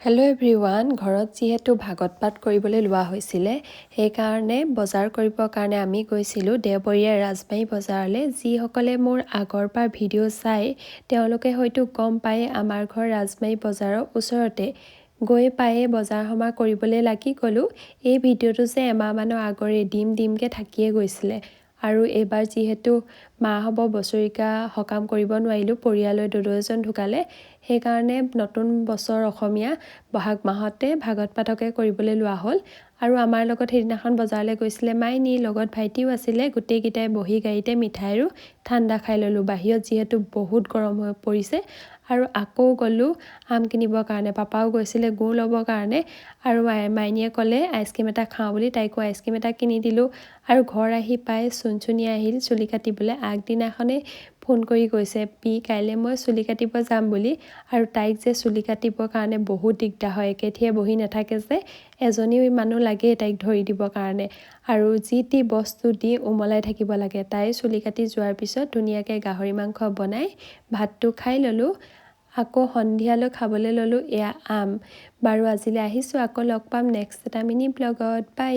Hello' everyone, ঘৰত যিহেতু ভাগৱত পাঠ কৰিবলৈ লোৱা হৈছিলে, সেইকাৰণে বজাৰ কৰিবৰ কাৰণে আমি গৈছিলোঁ দেওবৰীয়া ৰাজমাৰী বজাৰলৈ। যিসকলে মোৰ আগৰ পৰা ভিডিঅ' চাই, তেওঁলোকে হয়তো গম পায়, আমাৰ ঘৰ ৰাজমাৰী বজাৰৰ ওচৰতে। গৈ পায়ে বজাৰ সমাৰ কৰিবলৈ লাগি গ'লোঁ। এই ভিডিঅ'টো যে এমাহমানৰ আগৰে দিম দিমকৈ থাকিয়ে গৈছিলে আৰু এইবাৰ যিহেতু মা হ'ব বছৰেকীয়া সকাম কৰিব নোৱাৰিলোঁ, পৰিয়ালৰ দদৌ এজন ঢুকালে, সেইকাৰণে নতুন বছৰ অসমীয়া বহাগ মাহতে ভাগৱত পাঠকে কৰিবলৈ লোৱা হ'ল। আৰু আমাৰ লগত সেইদিনাখন বজাৰলৈ গৈছিলে মাইনী, লগত ভাইটিও আছিলে। গোটেইকেইটাই বহি গাড়ীতে মিঠাই আৰু ঠাণ্ডা খাই ল'লোঁ, বাহিৰত যিহেতু বহুত গৰম হৈ পৰিছে। আৰু আকৌ গ'লোঁ আম কিনিবৰ কাৰণে, পাপাও গৈছিলে গুৰ ল'বৰ কাৰণে। আৰু মাইনীয়ে ক'লে আইচক্ৰীম এটা খাওঁ বুলি, তাইকো আইচক্ৰীম এটা কিনি দিলোঁ। আৰু ঘৰ আহি পাই চুনচুনি আহিল চুলি কাটিবলৈ। আগদিনাখনেই ফোন কৰি কৈছে, পি কাইলৈ মই চুলি কাটিব যাম বুলি। আৰু তাইক যে চুলি কাটিবৰ কাৰণে বহুত দিগদাৰ হয়, একেথিৰে বহি নাথাকে যে, এজনী মানুহ লাগেই তাইক ধৰি দিবৰ কাৰণে আৰু যি টি বস্তু দি ওমলাই থাকিব লাগে। তাই চুলি কাটি যোৱাৰ পিছত ধুনীয়াকৈ গাহৰি মাংস বনাই ভাতটো খাই ল'লোঁ। আকৌ সন্ধিয়ালৈ খাবলৈ ল'লোঁ এয়া আম। বাৰু, আজিলৈ আহিছোঁ, আকৌ লগ পাম নেক্সট এটা মিনি ব্লগত। বাই।